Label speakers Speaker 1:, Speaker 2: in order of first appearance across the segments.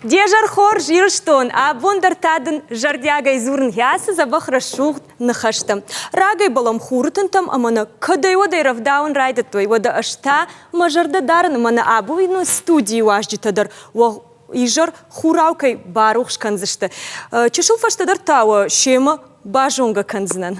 Speaker 1: Де зӕр хорз, Ирыстон! Абон дӕр та дын зӕрдиагӕй дзурын ацы дзӕбӕх рӕсугъд ныхӕстӕ. Рагӕй бӕлӕм хуры тынтӕм ӕмӕ нӕ кӕдӕй-уӕдӕй рӕвдауын райдыдтой. Уӕдӕ ӕз та мӕ зӕрдӕ дарын ӕмӕ нӕ абоны студийы уазджытӕ дӕр уӕ изӕр хурау кӕй барухс кӕндзысты. Чысыл фӕстӕдӕр та уӕ семӕ базонгӕ кӕндзынӕн.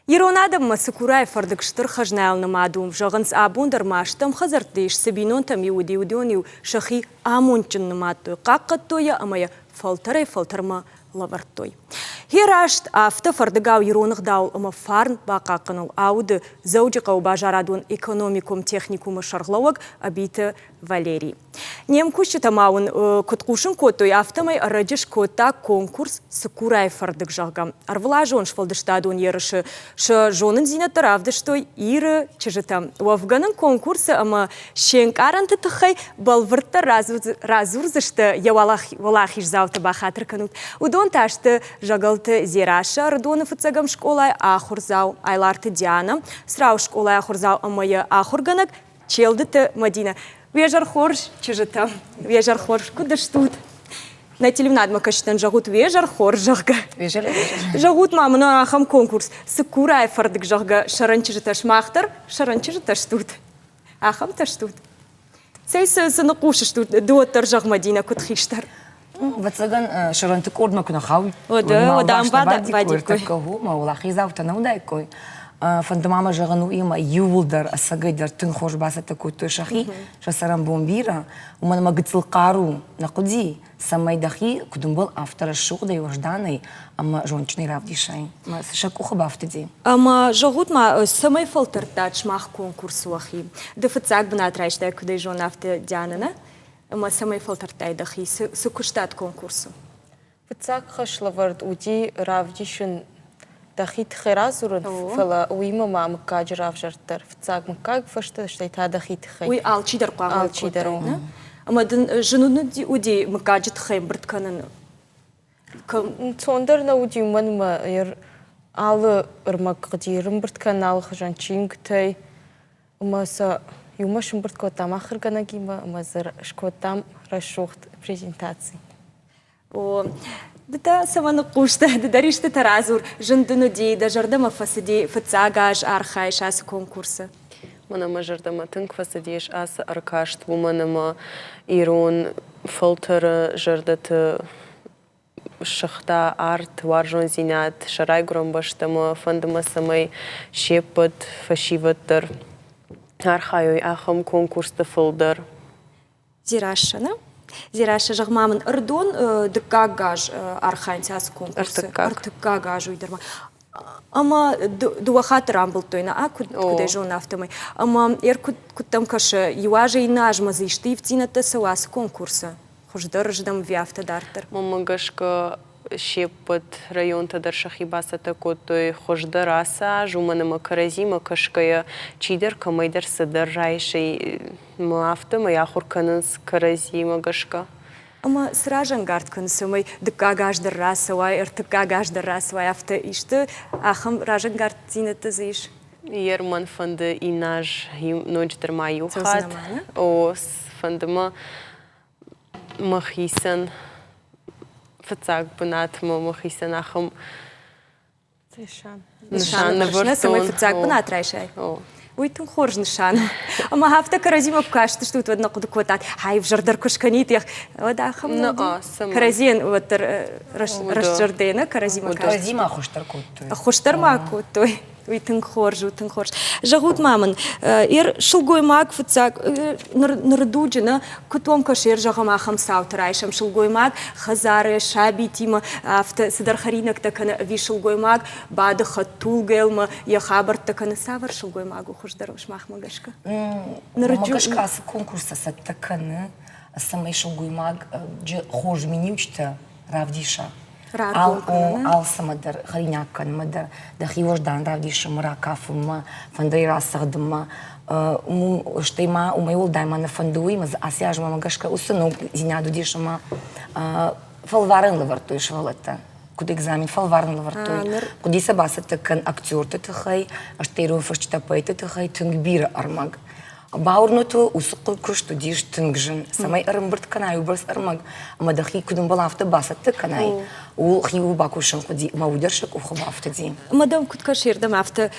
Speaker 1: Ирон адӕммӕ цыкурайы фӕрдыг стыр хӕзнайыл нымад у. Зӕгъынц, абон дӕр ма стӕм хӕдзӕртты ис, цы бинонтӕм-иу уыди, уыдон-иу сӕхи амондджын нымадтой, хъахъхъӕдтой йӕ ӕмӕ йӕ фӕлтӕрӕй-фӕлтӕрмӕ лӕвӕрдтой. Хи раст афтӕ фӕрдыгау ирон ӕгъдауыл ӕмӕ фарн бахъахъхъӕныл ауды Дзӕуджыхъӕуы базарадон-экономикон техникумы сӕргълӕууӕг Ӕбиты Валерий. Не мкусджытӕ ма уын куыд хъусын кодтой, афтӕмӕй ӕрӕджы скодта конкурс Цыкурайы фӕрдыг, зӕгъгӕ. Ӕрвылазон сфӕлдыстадон ерысы сӕ зонындзинӕдтӕ равдыстой Иры чызджытӕ. Уӕвгӕ нын конкурсы ӕмӕ се нкъарӕнты тыххӕй бӕлвырддӕр радзурдзысты йӕ уӕлахиздзауты бахатыр кӕнут. Уыдон та сты Зӕгӕлты Дзерассӕ, Ӕрыдоны фыццӕгӕм скъолайы ахуырдзау Айларты Диана, Црауы скъолайы ахуырдзау ӕмӕ йӕ ахуыргӕнӕг Челдыты Мадинӕ. Уе зӕр хорз, чызджытӕ, уе зӕр хорз, куыд стут? Нӕ телеуынадмӕ кӕсджытӕн зӕгъут уе зӕр хорз, зӕгъгӕ. Зӕгъут ма мын ахӕм конкурс Цыкурайы фӕрдыг, зӕгъгӕ, сӕрӕн чызджытӕ сымах дӕр сӕрӕн чызджытӕ стут? Ахӕмтӕ стут? Цӕй цы, цы ныхъхъус стут? Ды уӕддӕр зӕгъ, Мадинӕ, куыд хистӕр.
Speaker 2: Ӕвӕццӕгӕн, сӕрӕнты къордмӕ куы нӕ хауид, уӕд ам бадиккой. Мӕ уӕлахиздзаутӕ нӕ уыдаиккой. Фӕнды ма мӕ зӕгъын уыимӕ, иууылдӕр ӕцӕгӕйдӕр тынг хорз бацӕттӕ кодтой сӕхи, сӕ цӕрӕнбон бирӕ, уымӕн ӕмӕ гыццыл хъару нӕ хъуыди, цӕмӕй дӕхи куыд ӕмбал, афтӕ рӕсугъдӕй, уӕзданӕй ӕмӕ зондджынӕй равдисай. Ӕмӕ сӕ къухы бафтыди.
Speaker 1: Ӕмӕ зӕгъут-ма, цӕмӕй фӕлтӕрдтат сымах конкурсы уӕхи? Ды фыццаг бынат райстай, куыд ӕй зонын, афтӕ Дианӕ, нӕ? Ӕмӕ цӕмӕй фӕлтӕрдтай дӕхи? Цы куыстат конкурсы?
Speaker 3: Фыццаг хӕслӕвӕрд уыди равдисын дӕхи тыххӕй радзурын, фӕлӕ уыимӕ ма мыггаджы равзӕрд дӕр. Фыццаг мыггаг фӕстӕ, стӕй та дӕхи тыххӕй.
Speaker 1: Уый алчидӕр хъуамӕ алчидӕр у. Ӕмӕ дын зын уыди мыггаджы тыххӕй ӕмбырд кӕнын?
Speaker 3: Ӕнцондӕр нӕ уыди, уымӕн ӕмӕ алы ӕрмӕг хъуыди ӕрӕмбырд кӕнын алыхуызон чингуытӕй. Ӕмӕ сӕ иумӕ сӕмбырд кодтам ахуыргӕнӕгимӕ ӕмӕ дзы скодтам рӕсугъд презентаци.
Speaker 1: О, ды та цӕмӕ ныхъхъус дӕ? Ды дӕр истытӕ радзур. Зын дын уыди, дӕ зӕрдӕмӕ фӕцыди фыццаг аз архайыс ацы конкурсы?
Speaker 4: Мӕнӕ мӕ зӕрдӕмӕ тынг фӕцыдис ацы ӕркаст, уымӕн ӕмӕ ирон фӕлтӕры зӕрдӕты ссыгъта арт, уарзондзинад сӕ райгуырӕн бӕстӕмӕ, фӕнды мӕ, цӕмӕй се ппӕт фӕсивӕд дӕр архайой ахӕм конкурсты фылдӕр.
Speaker 1: Дзерассӕ, нӕ? Дзерассӕ, зӕгъ-ма мын, ӕрдон дыккаг аз архайынц ацы конкурсы.
Speaker 4: Ӕртыккаг.
Speaker 1: Ӕртыккаг аз уый дӕр ма. Ӕмӕ дыууӕ хатты рамбылдтой, нӕ, куыд, куыд ӕй зонын, афтӕмӕй. Ӕмӕ ӕр куыд, куыд дӕм кӕсы, иу азӕй иннӕ азмӕ дзы исты ивддзинӕдтӕ цӕуы ацы конкурсы? Хуыздӕр ыздӕм ӕви афтӕ дарддӕр?
Speaker 4: Мӕнмӕ гӕсгӕ, се ппӕт районтӕ дӕр сӕхи бацӕттӕ кодтой хуыздӕр ацы аз, уымӕн ӕмӕ кӕрӕдзимӕ кӕсгӕйӕ чидӕр кӕмӕйдӕр цыдӕр райсы ӕмӕ афтӕмӕй ахуыр кӕнынц кӕрӕдзимӕ гӕсгӕ.
Speaker 1: Ӕмӕ цы разӕнгард кӕны, цӕмӕй дыккаг аз дӕр рацӕуай, ӕртыккаг аз дӕр рацӕуай, афтӕ исты ахӕм разӕнгарддзинӕдтӕ дзы ис?
Speaker 4: Ер мӕн фӕнды иннӕ аз ноджыдӕр ма иу хатт. О, фӕнды мӕ мӕхицӕн фыццаг бынатмӕ мӕхицӕн ахӕм
Speaker 1: нысан нывӕрдтон. Цӕмӕй фыццаг бынат райсай. Уый тынг хорз нысан у. Ӕмӕ афтӕ кӕрӕдзимӕ куы кастыстут, уӕд нӕ хъуыды кодтат, ай ӕвзӕрдӕр куы скӕнид, уӕд ахӕм кӕрӕдзийӕн уӕддӕр рӕстзӕрдӕ нӕ кӕрӕдзимӕ
Speaker 2: Кӕрӕдзимӕ хуыздӕр кодтой.
Speaker 1: Хуыздӕр ма кодтой. Уый тынг хорз у, тынг хорз. Зӕгъут ма мын, ер сылгоймаг фыццаг ныр дуджы нӕ куыд уӕм кӕсы, ер зӕгъӕм ахӕм цауты райсӕм сылгоймаг хӕдзары сабитимӕ афтӕ цыдӕр хӕринӕгтӕ кӕны ӕви сылгоймаг бады хӕдтулгӕлмӕ йӕ хабӕрттӕ кӕны. Цавӕр сылгоймаг у хуыздӕр сымахмӕ гӕсгӕ?
Speaker 2: Ныры гӕсгӕ ацы конкурстӕ цӕттӕ кӕны, цӕмӕй сылгоймаджы хорз миниуджытӕ равдиса. Алцӕмӕ дӕр, хӕринаг кӕнынмӕ дӕр, дӕхи уӕздан равдисынмӕ, ракафынмӕ, фӕндырӕй рацӕгъдынмӕ. Стӕй ма уымӕй уӕлдай ма нӕ фӕнды уый, ӕмӕ дзы ацы азмӕ гӕсгӕ уыцы ногдзинад уыдис ӕмӕ фӕлварӕн лӕвӕрдтой сывӕллӕттӕ. Куыд экзамен фӕлварӕн лӕвӕрдтой. Хъуыди сӕ бацӕттӕ кӕн актерты тыххӕй, стӕй ирон фысджытӕ, поэтты тыххӕй тынг бирӕ ӕрмӕг. Бауырнут уӕ, уыцы куыст уыдис тынг зын, цӕмӕй ӕрӕмбырд кӕнай уыйбӕрц ӕрмӕг ӕмӕ дӕхи куыд ӕмбӕлы, афтӕ бацӕттӕ кӕнай, ууыл хиуыл бакусын хъуыди ӕмӕ уый дӕр сӕ къухы бафтыди.
Speaker 1: Ӕмӕ дӕм куыд кӕсы ардӕм, афтӕ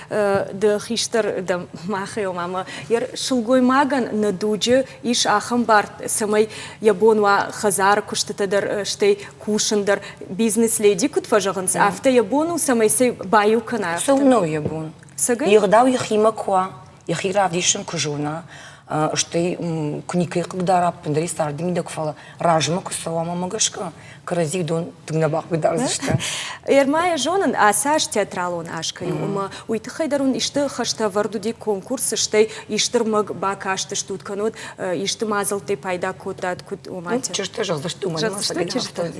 Speaker 1: ды хистӕр дӕ махӕй, ома ӕмӕ йӕ сылгоймагӕн нӕ дуджы ис ахӕм бар, цӕмӕй йӕ бон уа хӕдзары куыстытӕ дӕр, стӕй кусын дӕр, бизнес-леди куыд фӕзӕгъынц, афтӕ йӕ бон у, цӕмӕй сӕ баиу кӕна.
Speaker 2: Цӕуылнӕ у йӕ бон? Йе гъдау йӕхимӕ куы уа, йӕхи равдисын куы зона, стӕй куы никӕй хъыгдара ӕппындӕр йӕ царды мидӕг, фӕлӕ размӕ куы цӕуа, мӕ гӕсгӕ, кӕрӕдзи дон тынг нӕ бахъыгдардзысты.
Speaker 1: Ӕрма йӕ зонын, ацы аз театралон аз кӕй у, ӕмӕ уый тыххӕй дӕр уын исты хӕстӕ ӕвӕрд уыди конкурсы, стӕй исты рмӕг бакастыстут, кӕннод исты мадзӕлттӕй пайда кодтат, куыд ома
Speaker 2: Чызджытӕ зӕгъдзысты, уымӕн
Speaker 1: зӕгъдзысты чызджытӕ.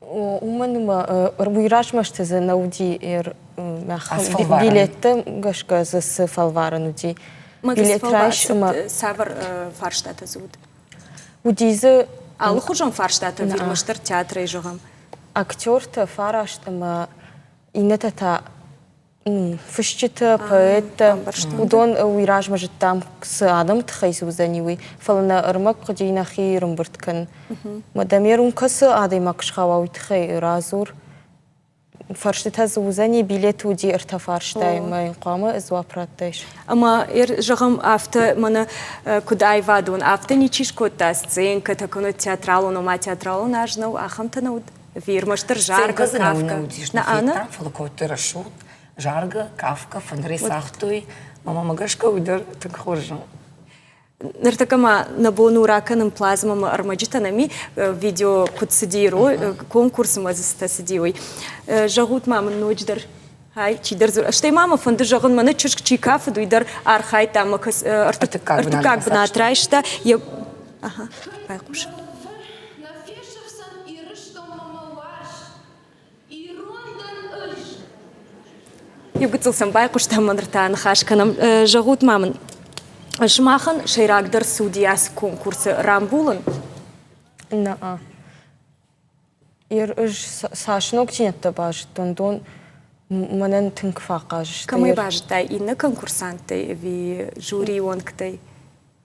Speaker 3: Уымӕн ӕмӕ уый размӕ сты дзы нӕ уыди билеттӕм гӕсгӕ дзы цы фӕлварӕн уыди.
Speaker 1: Билет райс ӕмӕ цавӕр фарстатӕ дзы уыд?
Speaker 3: Уыди дзы
Speaker 1: алыхуызон фарстатӕ ӕрмӕстдӕр театрӕй зӕгъӕм.
Speaker 3: Актертӕ фараст ӕмӕ иннӕтӕ та фысджытӕ, поэттӕ, уыдон уый размӕ зыдтам, цы адӕмы тыххӕй цы уыдзӕни, уый. Фӕлӕ нӕ ӕрмӕг хъуыди нӕхи ӕрӕмбырд кӕнын. Мадам уым кӕцы адӕймаг схауа, уый тыххӕй радзур. Фӕрстытӕ дзы уыдзӕни, билет уыди ӕртӕ фарстайы, ӕмӕ йын хъуамӕ дзуапп раттаис.
Speaker 1: Ӕмӕ, зӕгъӕм, афтӕ мӕнӕ куыд аивадон, афтӕ ничи скодта сценкӕтӕ, кӕнӕ театралон, ома театралон аз нӕу, ахӕмтӕ нӕ уыд? Ӕви ӕрмӕстдӕр заргӕ,
Speaker 2: кафгӕ? Нӕ, фӕлӕ кодтой рӕсугъд. Заргӕ, кафгӕ, фӕндырӕй цагътой. Мамӕ гӕсгӕ уый дӕр тынг хорз у.
Speaker 1: Ныртӕккӕ ма нӕ бон у ракӕнын плазмӕмӕ ӕрмӕджытӕ нӕм и, видео куыд цыди, конкурсы ма дзы цытӕ цыди, уый. Зӕгъут ма мын ноджыдӕр Хай, чидӕр дзур. Стӕй ма мӕ фӕнды зӕгъын, мӕнӕ чызг чи кафыд, уый дӕр архайдта ӕмӕ ӕртыккаг бынат райста. Йӕ Ага, байхъус.
Speaker 5: Нӕ фесӕфдзӕн Ирыстонмӕ мӕ уарзт. Ирон дӕн ӕз.
Speaker 1: Иу гыццыл сӕм байхъуыстам ӕмӕ ныр та ныхас кӕнӕм. Зӕгъут ма мын, сымахӕн сӕйрагдӕр цы уыди ацы конкурсы рамбулын?
Speaker 3: Нӕ. Ӕз цас ногдзинӕдтӕ базыдтон, уыдон мӕнӕн тынг фӕахъаз сты.
Speaker 1: Кӕмӕй базыдтай, иннӕ конкурсанттӕй ӕви жюрийы уӕнгтӕй?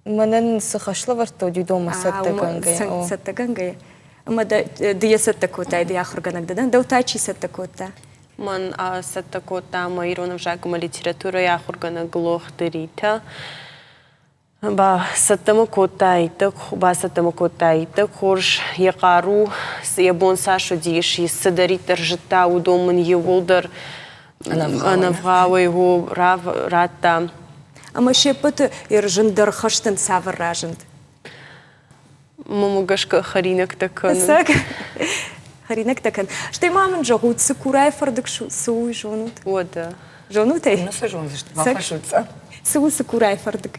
Speaker 3: Мӕнӕн цы хӕслӕвӕрдтӕ уыди, уыдонмӕ цӕттӕгӕнгӕйӕ.
Speaker 1: Цӕттӕгӕнгӕйӕ. Ӕмӕ дӕ ды йӕ цӕттӕ кодтай, ды ахуыргӕнӕг дӕ, дӕу та чи цӕттӕ кодта?
Speaker 4: Мӕн цӕттӕ кодта мӕ ирон ӕвзаг ӕмӕ литературӕйы ахуыргӕнӕг Лохты Ритӕ. Бацӕттӕ мӕ кодта иттӕг, бацӕттӕ мӕ кодта иттӕг хорз. Йӕ хъару, йӕ бон цас уыдис, цыдӕриддӕр зыдта, уыдон мын иууылдӕр ӕнӕвгъауӕй радта.
Speaker 1: Ӕмӕ се ппӕты зындӕр хӕстӕн цавӕр разынд?
Speaker 4: Мӕнмӕ гӕсгӕ хӕринӕгтӕ кӕнын.
Speaker 1: Ӕцӕг? Хӕринӕгтӕ кӕн. Стӕй ма мын зӕгъут, цыкурайы фӕрдыг цы у, зонут?
Speaker 4: Уӕдӕ.
Speaker 1: Зонут ӕй?
Speaker 2: Ну, цы зондзысты, бафӕрсут сӕ.
Speaker 1: Цы у цыкурайы фӕрдыг?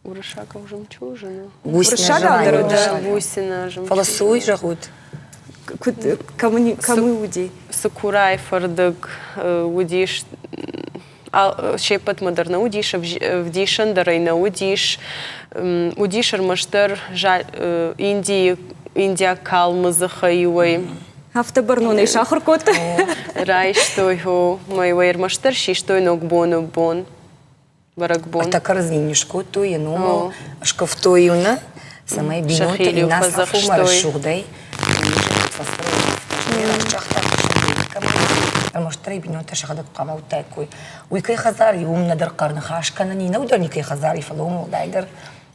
Speaker 4: Уырыссагау жемчужина.
Speaker 1: Уырыссагау дӕр уыд?
Speaker 4: Бусина жемчужина.
Speaker 2: Фӕлӕ цы уый зӕгъут?
Speaker 1: Куыд, кӕм уыди?
Speaker 4: Цыкурайы фӕрдыг уыдис се ппӕтмӕ дӕр нӕ уыдис, ӕвдисӕн дӕр ӕй нӕ уыдис. Уыдис ӕрмӕстдӕр Индийы индиаг калмы дзыхӕй иуӕй.
Speaker 1: Афтӕ бӕрнонӕй сахуыр кодта?
Speaker 4: Райстой хо, мӕ иуӕй ӕрмӕстдӕр систой ногбоны бон, бӕрӕгбон.
Speaker 2: Ӕртӕ кӕрдзин скодтой йӕ номыл, скуывтой-иу нӕ, цӕмӕй бинонтӕ иннӕ афонмӕ рӕсугъдӕй Ӕрмӕстдӕр ӕй бинонтӕ сӕхӕдӕг хъуамӕ уыдтаиккой. Уый кӕй хӕдзар и, уым нӕдӕр хъӕр ныхас кӕнын и, нӕудӕр никӕй хӕдзар и, фӕлӕ уым уӕлдайдӕр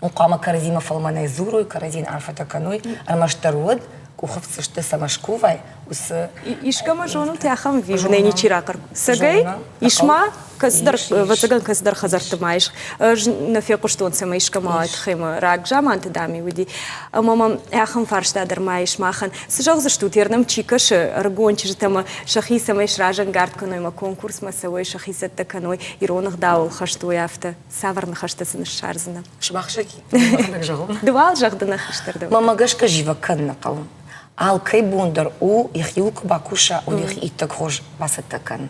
Speaker 2: уым хъуамӕ кӕрӕдзимӕ фӕлмӕнӕй дзурой, кӕрӕдзийӕн арфӕтӕ кӕной, ӕрмӕстдӕр уӕд къухыфтдзысты, цӕмӕ скувай, уыцы
Speaker 1: Искӕмӕ зонут ахӕм визынӕй ничи рахъӕр. Цӕгӕй ис ма кӕцыдӕр, ӕвӕццӕгӕн, кӕцыдӕр хӕдзӕртты ма ис. Ӕз нӕ фехъуыстон, цӕмӕй искӕмӕ тыххӕй рагзаманты дам-и уыди. Ӕмӕ мӕм ахӕм фарста дӕр ма ис махӕн. Цы зӕгъдзыстут, ернӕм чи кӕсы ӕрыгон чызджытӕ ӕмӕ сӕхи цӕмӕй сразӕнгард кӕной ӕмӕ конкурсмӕ цӕуой, сӕхи цӕттӕ кӕной, ирон ӕгъдауыл хӕст уой, афтӕ? Цавӕр ныхӕстӕ сын ссардзынӕ?
Speaker 2: Сымах мӕхӕдӕг зӕгъон.
Speaker 1: Ды уал зӕгъ, ды нӕ хистӕр дӕ.
Speaker 2: Мӕнмӕ гӕсгӕ зивӕг кӕнын нӕ хъӕуы. Алкӕй бон дӕр у, йӕхиуыл куы бакуса, уӕд йӕхи иттӕг хорз бацӕттӕ кӕн.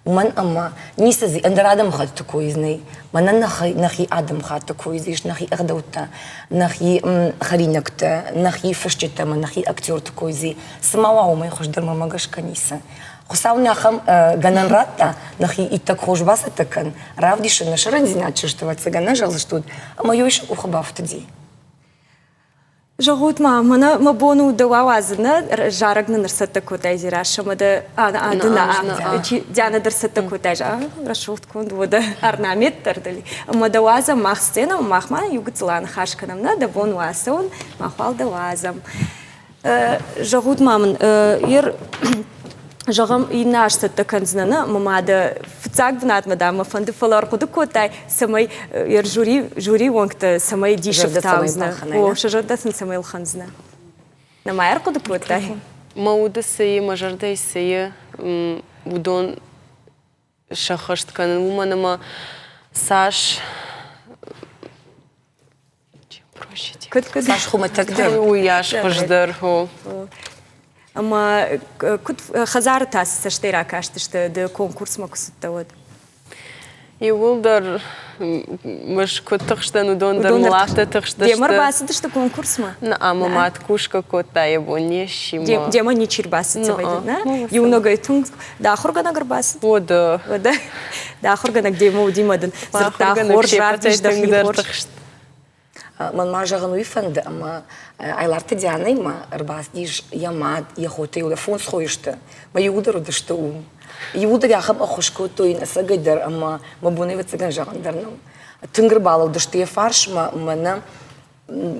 Speaker 2: Уымӕн ӕмӕ ницы дзы ӕндӕр адӕмыхӕтты кой нӕй. Мӕнӕн нӕхи адӕмыхатты кой ис, нӕхи ӕгъдӕуттӕ, нӕхи хӕринӕгтӕ, нӕхи фысджытӕ ӕмӕ нӕхи актерты кой дзы. Цы ма уа уымӕй хуыздӕр мӕмӕ гӕсгӕ ницы. Хуыцау нӕ ахӕм гӕнӕн радта, нӕхи иттӕг хорз бацӕттӕ кӕн, равдисын нӕ сӕрӕндзинад чызджыты ӕвӕццӕгӕн нӕ зӕгъдзыстут, ӕмӕ йой сӕ къухы бафтыди.
Speaker 1: Зӕгъут ма, мӕнӕ мӕ бон у дӕу ауадзын, нӕ зарӕг нын ӕрцӕттӕ кодтай Дзерассӕ ӕмӕ дӕ ды нӕ Диана дӕр цӕттӕ кодтай, рӕсугъд конд уӕдӕ орнамент дӕр дӕли. Ӕмӕ дӕ уадзӕм мах сценӕмӕ, мах ма иу гыццыл аныхас кӕнӕм, нӕ дӕ бон у ацӕуын, мах уал дӕ уадзӕм. Зӕгъут ма мын, ер зӕгъӕм, иннӕ аз цӕттӕ кӕндзынӕ, нӕ мӕ мады фыццаг бынатмӕ дам мӕ фӕнды, фӕлӕ ӕрхъуыды кодтай, цӕмӕй ер жюри, жюри уӕнгтӕ цӕмӕй дисы фтаудзынӕ, о, сӕ зӕрдӕ сын цӕмӕй ӕлхӕндзынӕ. Нӕма ӕрхъуыды кодтай?
Speaker 4: Мӕ уды цы и, мӕ зӕрдӕйы цы и, уыдон сӕххӕст кӕнын, уымӕн ӕмӕ цас
Speaker 2: Цас хуымӕтӕгдӕр.
Speaker 4: Уыйас хуыздӕр, хо.
Speaker 1: Ӕмӕ куыд хӕдзары та цы цӕстӕй ракастысты ды конкурсмӕ куы цыдтӕ, уӕд?
Speaker 4: Иууылдӕр мӕ куыд тыхстӕн, уыдон дӕр мыл афтӕ тыхстысты.
Speaker 1: Демӕ ӕрбацыдысты конкурсмӕ?
Speaker 4: Нӕ, ӕмӕ мад кусгӕ кодта, йӕ бон не сси.
Speaker 1: Демӕ ничи ӕрбацыд, нӕ? Иунӕгӕй тынг Дӕ ахуыргӕнӕг ӕрбацыд?
Speaker 4: Уӕдӕ.
Speaker 1: Уӕдӕ. Дӕ ахуыргӕнӕг демӕ уыди мӕ дын дзырдта хорз, равдис дӕхи хорз.
Speaker 2: Мӕн ма зӕгъын уый фӕнды, ӕмӕ Айларты Дианӕимӕ ӕрбацыдис йӕ мад, йӕ хотӕ иу фондз хойы сты. Мӕ иууылдӕр уыдысты уым. Иууылдӕр ахӕм ӕххуыс кодтой йын ӕцӕгӕй дӕр ӕмӕ мӕ бон ӕвӕццӕгӕн зӕгъын дӕр нӕу. Тынг ӕрбалӕудысты йӕ фарсмӕ, мӕнӕ.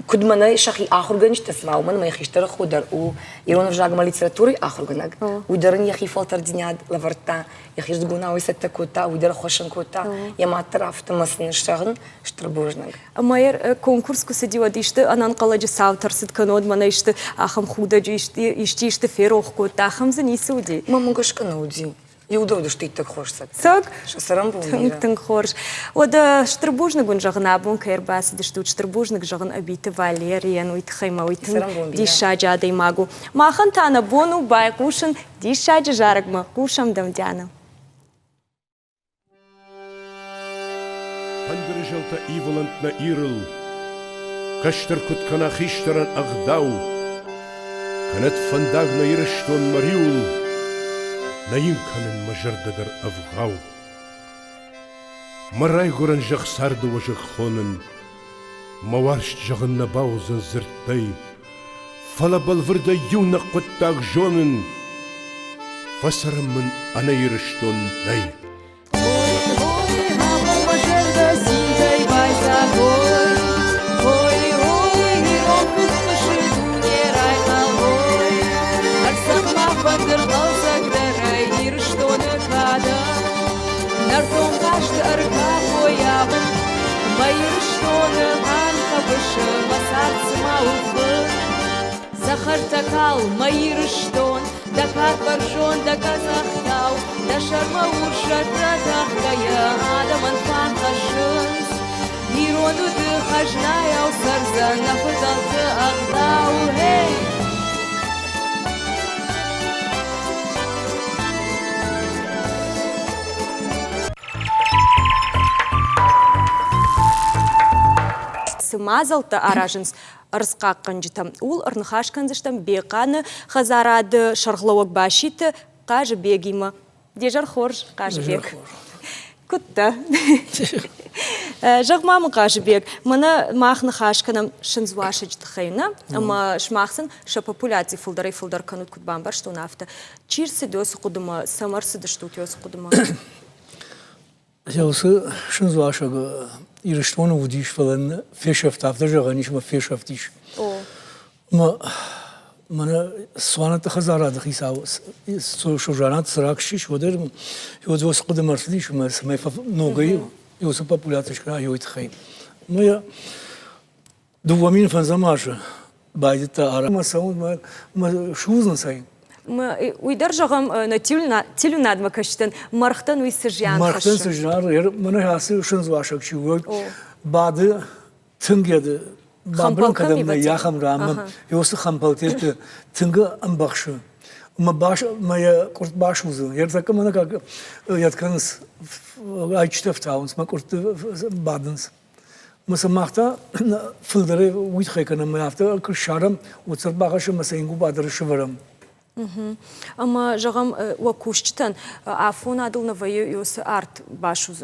Speaker 2: Куыд мӕнӕ сӕхи ахуыргӕнджытӕ цыма, уымӕн ӕмӕ йӕ хистӕры хо дӕр у ирон ӕвзаг ӕмӕ литературӕйы ахуыргӕнӕг. Уый дӕр ын йӕхи фӕлтӕрддзинад лӕвӕрдта, йӕхи рдыгонау ӕй цӕттӕ кодта, уый дӕр ӕххуыс ын кодта. Йӕ мад дӕр афтӕ ӕмӕ сын зӕгъын стыр бузныг.
Speaker 1: Ӕмӕ конкурс куы цыди, уӕд исты ӕнӕнхъӕлӕджы цаутӕ ӕрцыд, кӕннод мӕнӕ исты ахӕм худӕджы исты исты ферох кодта, ахӕм дзы ницы уыди?
Speaker 2: Мӕнмӕ гӕсгӕ нӕ уыди. Иу уыдысты иттӕг хорз цӕттӕ.
Speaker 1: Цӕг?
Speaker 2: Сӕ цӕрӕнбон
Speaker 1: Тынг, тынг хорз. Уӕдӕ стыр бузныг уын зӕгъын, абон кӕй ӕрбацыдыстут, стыр бузныг зӕгъын Ӕбиты Валерийӕн, уый тыххӕй мӕ уый тынг диссаджы адӕймаг у. Махӕн та нӕ бон у байхъусын диссаджы зарӕгмӕ. Хъусӕм дӕм, Диана.
Speaker 6: Фӕндыры зӕлтӕ ивылӕнт нӕ Ирыл, Кӕстӕр куыд кӕна хистӕрӕн ӕгъдау, Кӕнӕд фӕндаг нӕ Ирыстон мӕ риуыл, Нӕ йын кӕнын мӕ зӕрдӕ дӕр ӕвгъау. Мӕ райгуырӕн зӕхх царды уӕзӕг хонын, Мӕ уарзт зӕгъын нӕ бауыдзӕн дзырдтӕй, Фӕлӕ бӕлвырдӕй иунӕг хъуыддаг зонын: Фӕцӕрӕн мын ӕнӕ Ирыстон нӕй.
Speaker 5: Нӕртон хъазты ӕркафойау Мӕ Ирыстоны хъӕбысы мӕ цард цыма у фын. Цӕхӕртӕ кал, мӕ Ирыстон, дӕ кад бӕрзонд, дӕ къӕдзӕхтау, дӕ сӕрмӕ урс ратӕхгӕйӕ адӕмӕн фарн хӕссынц. Ирон уды хӕзнайау цӕрдзӕн нӕ фыдӕлты ӕгъдау. Гъей!
Speaker 1: Цы мадзӕлттӕ аразынц ӕрдзхъахъхъӕнджытӕ, ууыл ӕрныхас кӕндзыстӕм Бехъаны хӕдзарады сӕргълӕууӕг Баситы Хъазыбегимӕ. Де зӕр хорз, Хъазыбег. Куыд дӕ? Зӕгъ-ма мын, Хъазыбег, мӕнӕ мах ныхас кӕнӕм сындзуасӕджы тыххӕй, нӕ? Ӕмӕ сымах сын сӕ популяци фылдӕрӕй-фылдӕр кӕнут, куыд бамбӕрстон, афтӕ. Чи рцыд уыцы хъуыдымӕ, цӕмӕ ӕрцыдыстут уыцы хъуыдымӕ?
Speaker 7: Уыцы сындзуасӕг Ирыстоны уыдис, фӕлӕ фесӕфт, афтӕ зӕгъӕн ис, ӕмӕ фесӕфтис. Мӕ мӕнӕ цуанӕтты хӕдзарады хицау Созанаты Цыраг ссис, уӕд уыцы хъуыдымӕ ӕрцыдис, ӕмӕ цӕмӕй ногӕй уыцы популяци скӕна, уый тыххӕй. Мӕ йӕ 2005 азы байдыдта ӕмӕ цӕуын мӕ судзынц ӕй.
Speaker 1: Уый дӕр, зӕгъӕм, нӕ телеуынадмӕ кӕсджытӕн мӕргътӕн уый цы зиан хӕссы?
Speaker 7: Мӕргътӕн цы зиан, мӕнӕ ацы сындзуасӕг чи у, бады тынг йӕ бабырын кӕдӕм нӕй, ахӕм ранмӕ, уыцы хӕмпӕлтеты тынг ӕмбӕхсы. Мӕ бас, мӕ йӕ къуыртт басудзы. Йӕ ртӕккӕ мӕнӕ как йӕд кӕнынц, ӕйчытӕ фтауынц, мӕ къуыртты бадынц. Мӕ сӕ мах та фылдӕрӕй уый тыххӕй кӕнӕм, мӕ афтӕ куы ссарӕм, уӕд сӕ бахӕссӕм ӕмӕ сӕ ингубаторы сӕвӕрӕм.
Speaker 1: Ӕмӕ, зӕгъӕм, уӕ кусджытӕн афонадыл нӕ вӕййы уыцы арт басудз?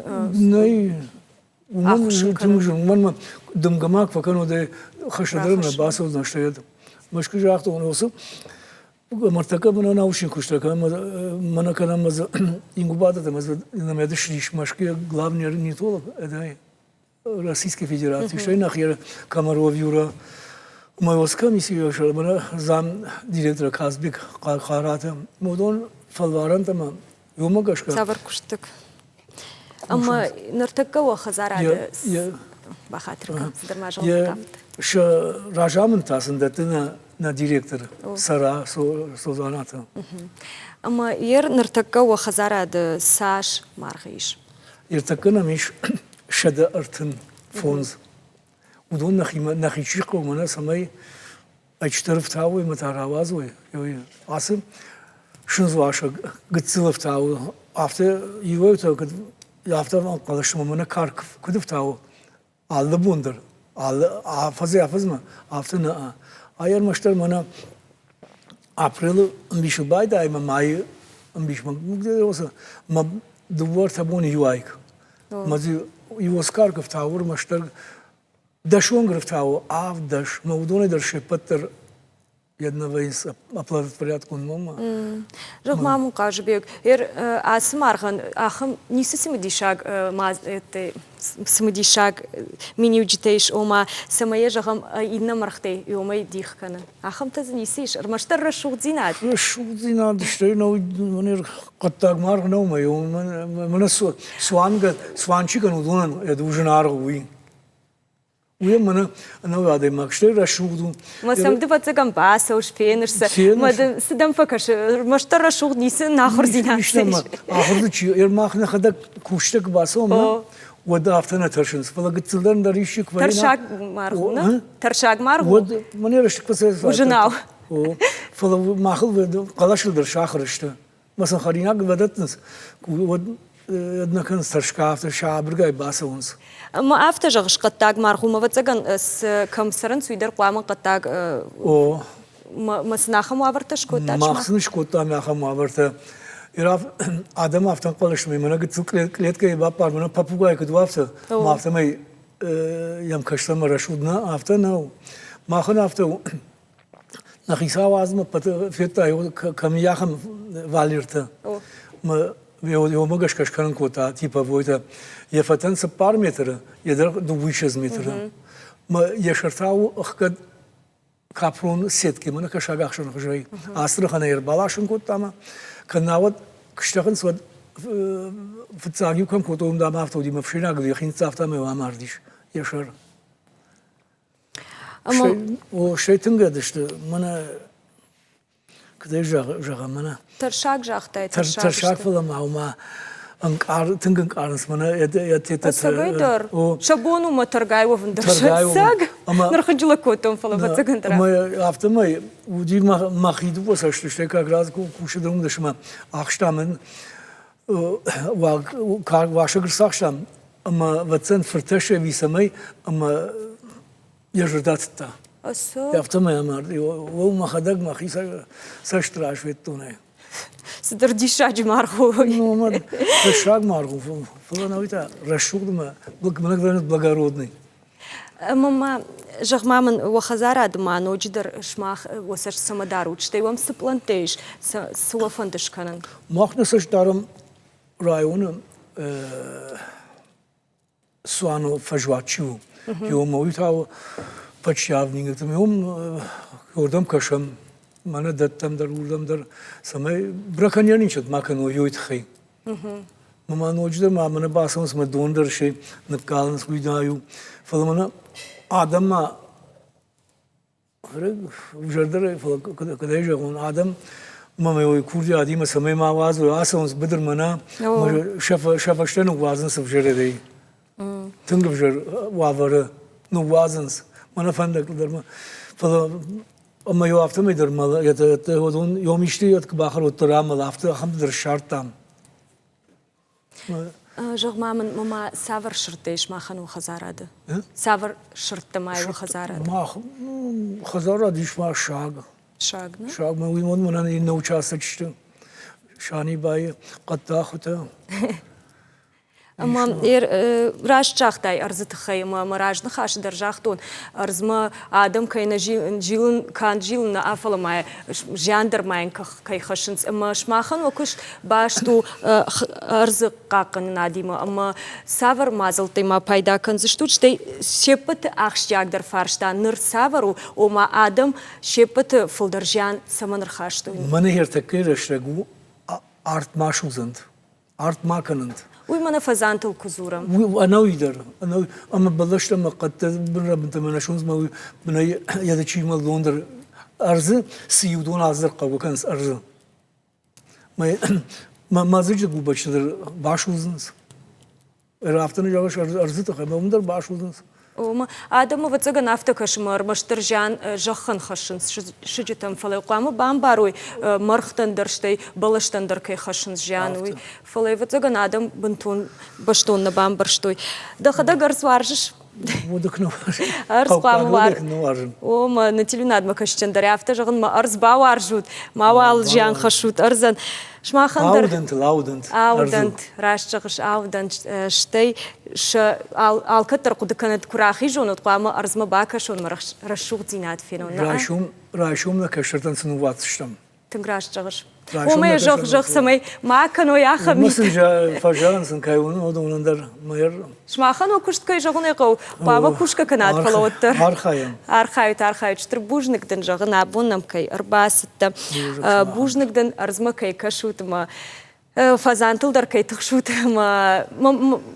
Speaker 7: Нӕй, уымӕн тынг зын, уымӕн мӕ дымгӕ ма куы фӕкӕнон, хӕстӕдӕр нӕ бацӕудзӕн, стӕй Мӕскуы загътон, уыцы Мартака мӕнӕ научный куыстӕ мӕнӕ кӕнӕм инкубатортӕ мӕ ис Мӕскуыйы главный орнитолог это Российской Федерации, стӕй нӕхи Комаров Юра. Мӕ комиссийы мӕнӕ зам директор Казбек Хъараты. Уыдон фӕлварӕнтӕ ӕмӕ уымӕ гӕсгӕ.
Speaker 1: Цавӕр куыстык? Ӕмӕ ныртӕккӕ уӕ хӕдзарады бахатыр кӕн, цыдӕр ма зӕгъын
Speaker 7: Сӕ разамынд та сын дӕтты нӕ нӕ директор Сара Созанаты.
Speaker 1: Ӕмӕ ер ныртӕккӕ уӕ хӕдзарады цас маргъ ис?
Speaker 7: Ныртӕккӕ нӕм ис 135. Уыдон нӕхимӕ нӕхи чи хъӕуы, мӕнӕ цӕмӕй ӕчтӕр ӕфтауой ӕмӕ та рауадзой. Ацы сындзуасӕг гыццыл ӕфтауы, афтӕ иуӕй-иутӕ куыд афтӕ ӕнхъӕл сты, мӕнӕ карк куыд ӕфтауы, алы бон дӕр, алы афӕдзӕй-афӕдзмӕ, афтӕ нӕ. Ай ӕрмӕстдӕр мӕнӕ апрелы ӕмбисы байдайы ӕмӕ майы ӕмбисмӕ мӕ дыууӕ-ӕртӕ боны иу айк. Мӕ дзы иу Оскар ӕфтауы ӕрмӕстдӕр дӕсонг ӕрфтауы авд-дӕс, мӕ уыдонӕй дӕр се ппӕт дӕр. Едновейс оплодотворяткон нома.
Speaker 1: Зӕгъ ма мын, Хъазыбег, ер ацы маргъӕн ахӕм ницы цымыдисаг цымыдисаг миниуджытӕ ис, ома цӕмӕй йӕ зӕгъӕм иннӕ мӕргътӕй иомӕй дих кӕны. Ахӕмтӕ дзы ницы ис, ӕрмӕстдӕр рӕсугъддзинад.
Speaker 7: Рӕсугъддзинад, стӕй нӕу, хъӕддаг маргъ нӕу, мӕнӕ цуангӕ, цуан чи кӕны, уыдонӕн у зынаргъ уый. Уый мӕнӕ ӕнӕуи адӕймаг, стӕй рӕсугъд у.
Speaker 1: Мӕ сӕм дывӕццӕгӕн бацӕуыс, феныс сӕ. Мӕ дын цы дӕм фӕкӕсы, ӕрмӕстдӕр рӕсугъд ницы ахуырдзинад ис.
Speaker 7: Ахуыр дзы чи, мах нӕхӕдӕг кусджытӕ куы бацӕуӕм, уӕд афтӕ нӕ тӕрсынц. Фӕлӕ гыццылдӕр дӕр исчи куы вӕййы.
Speaker 1: Тӕрсаг маргъ у, нӕ? Тӕрсаг маргъ у?
Speaker 7: Уӕд мӕнӕ рӕстӕг фӕцӕй.
Speaker 1: Уызынау.
Speaker 7: Фӕлӕ махыл хъӕлӕсыл дӕр сахуыр сты. Мӕ сын хӕринаг бадӕттынц, уӕд нӕ кӕнынц тӕрсгӕ, афтӕ сабыргай бацӕуынц.
Speaker 1: Ӕмӕ афтӕ зӕгъыс, хъӕддаг маргъ у, ӕвӕццӕгӕн, кӕм цӕрынц, уый дӕр хъуамӕ хъӕддаг
Speaker 7: О.
Speaker 1: Мӕ сын ахӕм уавӕртӕ скодтат?
Speaker 7: Мах сын скодтам ахӕм уавӕртӕ. Адӕм афтӕ ӕнхъӕл сты, мӕнӕ гыццыл кълеткӕйы баппар, мӕнӕ попугай куыд у, афтӕ. Ӕмӕ афтӕмӕй йӕм кӕстӕмӕ рӕсугъд нӕ, афтӕ нӕу. Махӕн афтӕ у, Нӕ хицауадзмӕ федта кӕм и ахӕм валертӕ. Уымӕ гӕсгӕ скӕнын кодта типовойтӕ. Йӕ фӕтӕн цыппар метры, йӕ дӕргъ дыууиссӕдз метры. Йӕ сӕр та у ӕхгӕд капрон сеткимӕ нӕ кӕсагахсӕн хуызӕй. Астраханӕй ӕрбаласын кодта ӕмӕ кӕннӕуӕд куы стӕхынц, уӕд фыццаг-иу кӕм кодтой, уым дам афтӕ уыди, мӕ ӕфсӕйнагыл йӕхи ныццавта ӕмӕ амардис йӕ сӕр. Стӕй тынг ӕдысты, мӕнӕ куыдӕй зӕгъӕм, мӕнӕ.
Speaker 1: Тӕрсаг загътай,
Speaker 7: тӕрсаг. Тӕрсаг, фӕлӕ ма уымӕ ӕнкъар, тынг ӕнкъарынц мӕнӕ
Speaker 1: Ӕцӕгӕй дӕр. Сӕ бон у мӕ тӕргай уӕвын дӕр. Сӕг. Ныр хынджылӕг кодтон, фӕлӕ ӕвӕццӕгӕн дӕр.
Speaker 7: Ӕмӕ афтӕмӕй уыди мӕхи дыууӕ цӕсты, стӕй как раз кусы дӕр уым ӕмӕ ахста мӕн уасӕг ӕрцахстам ӕмӕ ӕвӕццӕн фыртӕссӕй цӕмӕй ӕмӕ йӕ зӕрдӕ тыдта. Афтӕмӕй амард. Уым мӕхӕдӕг мӕхи цӕст раз федтон ӕй.
Speaker 1: Цыдӕр диссаджы маргъ у.
Speaker 7: Ну, тӕссаг маргъ у, фӕлӕ науи та рӕсугъд ӕмӕ благородный.
Speaker 1: Ӕмӕ ма, зӕгъ-ма мын, уӕ хӕдзарады ма ноджыдӕр сымах уӕ цӕст цӕмӕ дарут, стӕй уӕм цы пълӕнттӕ ис, цы уӕ фӕнды скӕнын?
Speaker 7: Мах нӕ цӕст дарӕм районы цуаны фӕзуат чи у, уым уый та у почти уым уырдӕм кӕсӕм, мӕнӕ дӕттӕм дӕр, уырдӕм дӕр, цӕмӕй браконьерничать ма кӕной уый тыххӕй. Мӕ ноджыдӕр ма мӕнӕ бацӕуынц мӕ дон дӕр сӕ ныккалынц, уый дӕ-иу. Фӕлӕ мӕнӕ адӕм ма ӕвзӕрдӕрӕй, фӕлӕ куыдӕй зӕгъон, адӕм мӕ уый курдиатимӕ цӕмӕй ма уадзой, ацӕуынц быдырмӕ нӕ, сӕ фӕстӕ ныууадзынц ӕвзӕрӕй. Тынг ӕвзӕр уавӕры ныууадзынц мӕнӕ фӕндӕгтыл дӕр ма. Фӕлӕ ӕмӕ иу афтӕмӕй дӕр мӕлы, уыдон иом исты куы бахӕр, уӕддӕр амӕлы, афтӕ ахӕмты дӕр ссардтам.
Speaker 1: Зӕгъ-ма мын, мама, цавӕр сырдтӕ ис махӕн уӕ хӕдзарады? Цавӕр сырдтӕ ма уӕ хӕдзарады?
Speaker 7: Мах хӕдзарад ис ма саг.
Speaker 1: Саг, нӕ?
Speaker 7: Саг, мӕ уый мӕнӕн иннӕ участок сты. Санибайы хъӕддахуытӕ.
Speaker 1: Ӕмӕ раст загътай ӕрдзы тыххӕй ӕмӕ мӕ разныхасы дӕр загътон, ӕрдзмӕ адӕм кӕй нӕ зилын, канд зилын нӕ, фӕлӕ ма зиан дӕр ма йын кӕй хӕссынц. Ӕмӕ сымахӕн уӕ куыст баст у ӕрдзы хъахъхъӕнынадимӕ ӕмӕ цавӕр мадзӕлттӕй ма пайда кӕндзыстут, стӕй се ппӕты ахсджиагдӕр фарста ныр цавӕр у, ома адӕм се ппӕты фылдӕр зиан цӕмӕн ӕрхастой?
Speaker 7: Мӕнӕ ӕртӕккӕйы рӕстӕг у арт ма судзӕнт. арт ма кӕнӕнт.
Speaker 1: Уый мӕнӕ фӕзантыл куы дзурӕм.
Speaker 7: Ӕнӕуи дӕр, ӕнӕуи, ӕмӕ бӕлӕстӕ ӕмӕ хъӕдтӕ бынрӕбынтӕ мӕнӕ сундзмӕ уый бынӕй йӕ чи мӕлдон дӕр ӕрдзы цы иу дон аздӕр хъӕуы кӕнынц ӕрдзы. Мӕ мӕзыджы губаччы дӕр басудзынц. Афтӕ нӕ зӕгъыс ӕрдзы тыххӕй, ӕмӕ уым дӕр басудзынц.
Speaker 1: Ома, адӕм ӕвӕццӕгӕн афтӕ кӕсы, ӕмӕ ӕрмӕстдӕр зиан зӕххӕн хӕссынц сыджытӕм, фӕлӕ хъуамӕ бамбарой, мӕргътӕн дӕр, стӕй бӕлӕстӕн дӕр кӕй хӕссынц зиан, уый. Фӕлӕ ӕвӕццӕгӕн адӕм бынтон бӕстон нӕ бамбӕрстой. Дӕхӕдӕг ӕрдз уарзыс? Ӕрдз хъуамӕ уарзын. О, мӕ нӕ телеуынадмӕ кӕсджытӕн дӕр афтӕ зӕгъын, мӕ ӕрдз бауарзут, мауал зиан хӕссут ӕрдзӕн. Сымахӕн дӕр
Speaker 7: Аудӕнтыл, аудӕнт.
Speaker 1: Аудӕнт, раст зӕгъыс, аудӕнт. Стӕй сӕ алкӕддӕр хъуыды кӕнӕд, куы рахизон, уӕд хъуамӕ ӕрдзмӕ бакӕсон, мӕ рӕсугъддзинад фенон.
Speaker 7: Райсом, райсом нӕ кӕстӕртӕн цы ныууадздзыстӕм?
Speaker 1: Тынг раст зӕгъыс. Уымӕй зӕгъ, зӕгъ, цӕмӕй ма кӕной ахӕм
Speaker 7: митӕ. Фӕзӕгъын сын кӕй уынын, уыдонӕн дӕр мэр.
Speaker 1: Сымахӕн уӕ куыст кӕй зӕгъын ӕй хъӕуы, хъуамӕ кусгӕ кӕнат, фӕлӕ уӕддӕр.
Speaker 7: Архайӕм.
Speaker 1: Архайут, архайут. Стыр бузныг дын зӕгъын, абон нӕм кӕй ӕрбацыдтӕ. Бузныг дын, ӕрдзмӕ кӕй кӕсут ӕмӕ фазантыл дӕр кӕй тыхсут ӕмӕ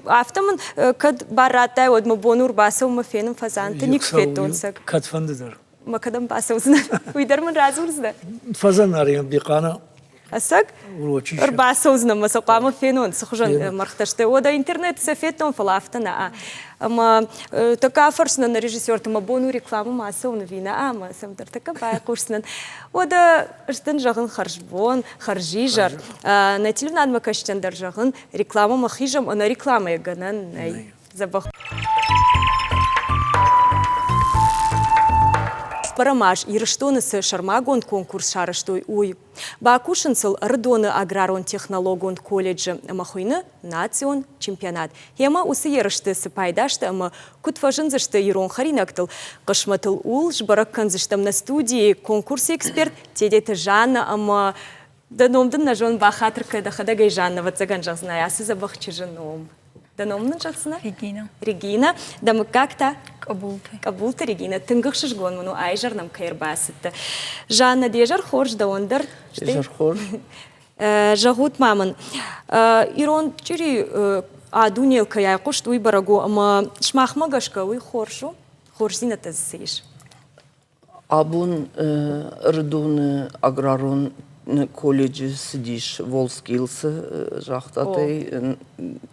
Speaker 1: афтӕ мын кӕд бар радтай, уӕд мӕ бон у ӕрбацӕуынмӕ фенын фазанты, никуы федтон сӕ.
Speaker 7: Кӕдфӕнды дӕр.
Speaker 1: Ма кӕдӕм бацӕудзынӕ, уый дӕр мын радзурдзынӕ?
Speaker 7: Фазанарийӕн Бехъаны
Speaker 1: Ӕцӕг? Ӕрбацӕудзынӕн ӕмӕ сӕ хъуамӕ фенон, цы хуызӕн мӕргътӕ сты. Уӕдӕ интернеты сӕ федтон, фӕлӕ афтӕ нӕ. Ӕмӕ тӕккӕ афӕрсдзынӕн нӕ режиссерты, мӕ бон у рекламӕмӕ ацӕуын ӕви нӕ, ӕмӕ сӕм дӕр тӕккӕ байхъусдзынӕн. Уӕдӕ ӕз дын зӕгъын хӕрзбон, хӕрзизӕр. Нӕ телеуынадмӕ кӕсджытӕн дӕр зӕгъын, рекламӕмӕ хизӕм, ӕнӕ рекламӕйӕ гӕнӕн нӕй. Дзӕбӕх. Цыппӕрӕм аз Ирыстоны цы сӕрмагонд конкурс сарӕзтой, уый. Бакусынц ыл Ӕрыдоны аграрон-технологон колледжы ӕмӕ хуыйны национ чемпионат. Гъемӕ уыцы ерысты цы пайда сты ӕмӕ куыд фӕзындзысты ирон хӕринӕгтыл, хъысмӕтыл ууыл сбӕрӕг кӕндзыстӕм нӕ студийы конкурсы эксперт Тедеты Жаннӕ ӕмӕ дӕ ном дын нӕ зон, бахатыр кӕ, дӕхӕдӕг ӕй Жаннӕ, ӕвӕццӕгӕн зӕгъдзынӕ, ацы дзӕбӕх чызджы ном. Дӕ ном нын зӕгъдзынӕ?
Speaker 8: Регина.
Speaker 1: Регина. Дӕ мыггаг та?
Speaker 8: Къабулты.
Speaker 1: Къабулты Регина. Тынг ӕхсызгон мын у, айзӕр нӕм кӕй ӕрбацыдтӕ. Жанна, де зӕр хорз, дӕуӕн дӕр.
Speaker 9: Де зӕр хорз.
Speaker 1: Зӕгъут ма мын, ирон чъири а дунейыл кӕй айхъуыст, уый бӕрӕг у, ӕмӕ сымахмӕ гӕсгӕ уый хорз у? Хорздзинӕдтӕ дзы цы ис?
Speaker 9: Абон Ӕрыдоны аграрон колледжы цыдис WorldSkills-ы, загътатай,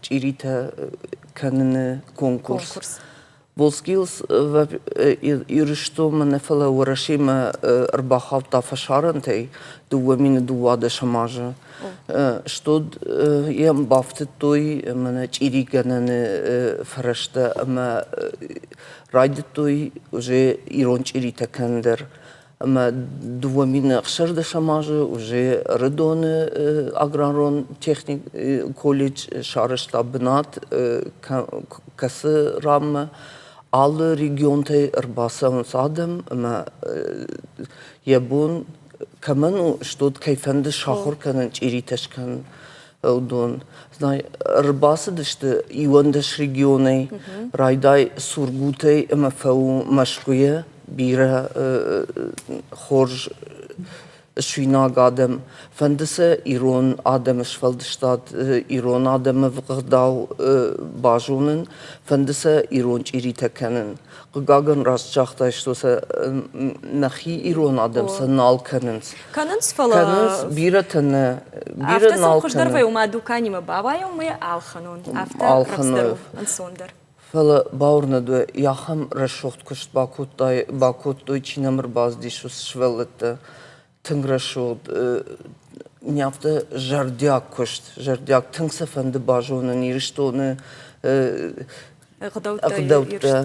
Speaker 9: чъиритӕ кӕныны конкурс. WorldSkills Ирыстонмӕ нӕ, фӕлӕ Уӕрӕсемӕ ӕрбахаудта фӕсарӕнтӕй 2012 азы. Стод йӕм бафтыдтой мӕнӕ чъиригӕнӕны фӕрӕзтӕ ӕмӕ райдыдтой уже ирон чъиритӕ кӕнын дӕр. Ӕмӕ 2016 азы уже Ӕрыдоны аграрон техник колледж сарӕзта бынат, кӕцы ранмӕ алы регионтӕй ӕрбацӕуынц адӕм ӕмӕ йӕ бон кӕмӕн у, стод кӕй фӕнды сахуыр кӕнын, чъиритӕ скӕнын, уыдон ӕрбацыдысты 11 регионӕй, райдай Сургутӕй ӕмӕ фӕу Мӕскуыйӕ бирӕ хорз суинаг адӕм. Фӕнды сӕ ирон адӕмы сфӕлдыстад, ирон адӕмы ӕгъдау базонын, фӕнды сӕ ирон чъиритӕ кӕнын. Хъыгагӕн, раст загътай, что сӕ нӕхи ирон адӕм сӕ нал кӕнынц.
Speaker 1: Кӕнынц, фӕлӕ...
Speaker 9: Кӕнынц, бирӕтӕ нӕ, бирӕ
Speaker 1: Афтӕ
Speaker 9: нал
Speaker 1: сын хуыздӕр
Speaker 9: кӕны.
Speaker 1: вӕййы, ома дуканимӕ бауайон мӕ ӕлхӕнон. Афтӕ рӕвдздӕр у, ӕнцондӕр.
Speaker 9: Фӕлӕ бауырнӕд уӕ, ахӕм рӕсугъд куыст бакодтай, бакодтой, чи нӕм ӕрбацыдис, уыцы сывӕллӕттӕ. Тынг рӕсугъд, не афтӕ зӕрдиаг куыст, зӕрдиаг. Тынг сӕ фӕнды базонын Ирыстоны ӕгъдӕуттӕ.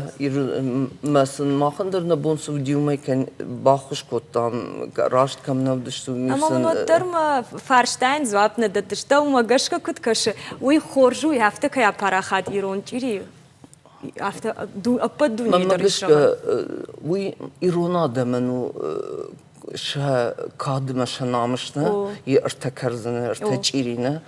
Speaker 9: Мӕ сын махӕн дӕр нӕ бон цы уыди, уымӕй баххуыс кодтам, раст кӕм нӕ уыдысты, уым
Speaker 1: Ӕмӕ мын уӕддӕр мӕ фарстайӕн дзуапп нӕ дӕттыс. Дӕумӕ гӕсгӕ куыд кӕсы, уый хорз у, афтӕ кӕй апарахат ирон чъири, афтӕ ӕппӕт дунейы дӕр ис
Speaker 9: гӕсгӕ уый ирон адӕмӕн у сӕ кадмӕ, сӕ намыс нӕ, йе ӕртӕ кӕрдзыны, ӕртӕ чъири нӕ.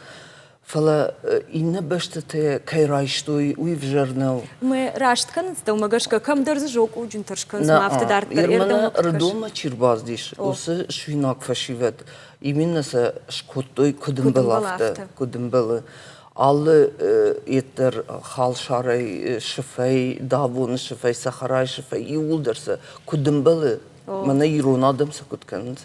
Speaker 9: Фӕлӕ иннӕ бӕстӕтӕ кӕй райстой, уый ӕвзӕр нӕу.
Speaker 1: Мӕ раст кӕнынц дӕумӕ гӕсгӕ, кӕмдӕр дзы зокъоджынтӕ скӕнынц, ӕмӕ афтӕ дарддӕр
Speaker 9: Ермӕнӕ Ӕрыдонмӕ чи рбацыдис, уыцы суинаг фӕсивӕд именно сӕ скодтой, куыд ӕмбӕлы, афтӕ, куыд ӕмбӕлы. Алы йеддӕр халсарӕй, сыфӕй, давоны сыфӕй, цӕхӕрайы сыфӕй, иууылдӕр сӕ куыд ӕмбӕлы, Мӕнӕ ирон адӕм сӕ куыд кӕнынц,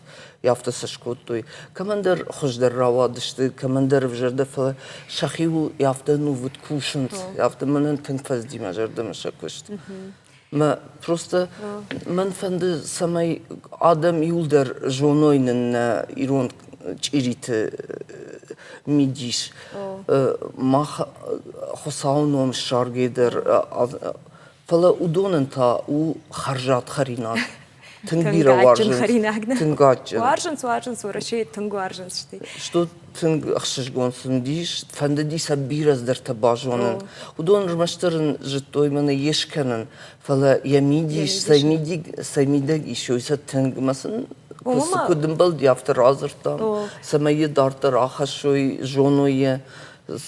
Speaker 9: афтӕ сӕ скодтой. Кӕмӕндӕр хуыздӕр рауадысты, кӕмӕндӕр ӕвзӕрдӕр, фӕлӕ сӕхиуыл афтӕ ӕнувыд кусынц, афтӕ мӕнӕн тынг фӕцыди мӕ зӕрдӕмӕ сӕ куыст. Мӕ просто мӕн фӕнды, цӕмӕй адӕм иуылдӕр зоной нын нӕ ирон чъириты мидис. Мах Хуыцауы ном ссаргӕ дӕр Фӕлӕ уыдонӕн та у хӕрзад хӕринаг. Тынг бирӕ уарзынц.
Speaker 1: Хӕринаг нӕ?
Speaker 9: Тынг адджын.
Speaker 1: Уарзынц, уарзынц, Уӕрӕсейы тынг уарзынц. Стӕй.
Speaker 9: Что тынг ӕхсызгон сын уыдис, фӕндыди сӕ бирӕ цыдӕртӕ базонын. Уыдон ӕрмӕстдӕр ын зыдтой мӕнӕ йе скӕнын, фӕлӕ йӕ мидис, сӕ мидӕг ис, уый сӕ тынг ӕмӕ сын куыд ӕмбӕлди, афтӕ радзырдтам, цӕмӕй йӕ дарддӕр ахӕссой, зоной йӕ,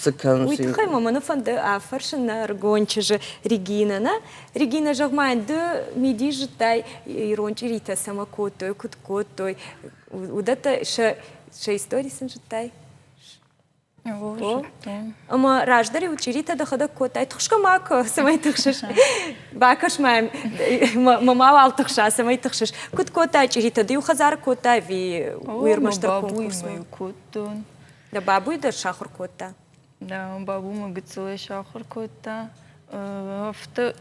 Speaker 9: цы кӕнынц.
Speaker 1: Уый тыххӕй ма мӕ фӕнды афӕрсын нӕ ӕрыгон чызджы Регинӕ, нӕ? Регинӕ, зӕгъ-ма, ды мидис зыдтай, ирон чъиритӕ цӕмӕ кодтой, куыд кодтой, уыдӕттӕ сӕ сӕ истори сын зыдтай? Ӕмӕ раздӕр-иу чъиритӕ дӕхӕдӕг кодтай, тыхсгӕ ма кӕ, цӕмӕй тыхсыс. Бакӕс ма йӕм, ма мауал тыхса, цӕмӕй тыхсыс. Куыд кодтай чъиритӕ? Ды-иу хӕдзары кодтай ӕви уый ӕрмӕстдӕр конкурсмӕ?
Speaker 8: кодтон.
Speaker 1: Дӕ бабуй дӕр сахуыр кодта?
Speaker 8: Да, бабу мӕ гыццылӕй сахуыр кодта. Афтӕ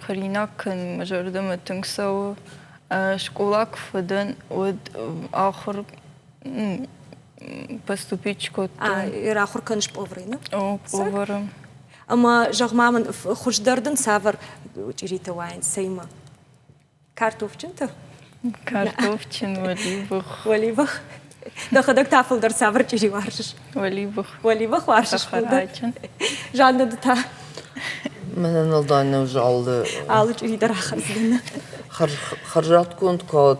Speaker 8: хӕринаг кӕнын мӕ зӕрдӕмӕ тынг цӕуы. Скъола куы фӕдӕн, уӕд ахуыр поступить кодтон.
Speaker 1: Ахуыр кӕныс поварӕй, нӕ?
Speaker 8: О, повары.
Speaker 1: Ӕмӕ зӕгъ-ма мын, хуыздӕр дын цавӕр чъиритӕ уайынц, цӕимӕ? Картофджынтӕ?
Speaker 8: Картофджын, уӕливых.
Speaker 1: Уӕливых. Дӕхӕдӕг та фылдӕр цавӕр чъири уарзыс?
Speaker 8: Уӕливых.
Speaker 1: Уӕливых уарзыс фылдӕр? Жанна, ды та?
Speaker 9: Мӕнӕн уӕлдай нӕу алы...
Speaker 1: Алы чъири дӕр ахӕсдзынӕ.
Speaker 9: Хӕрзадгонд куы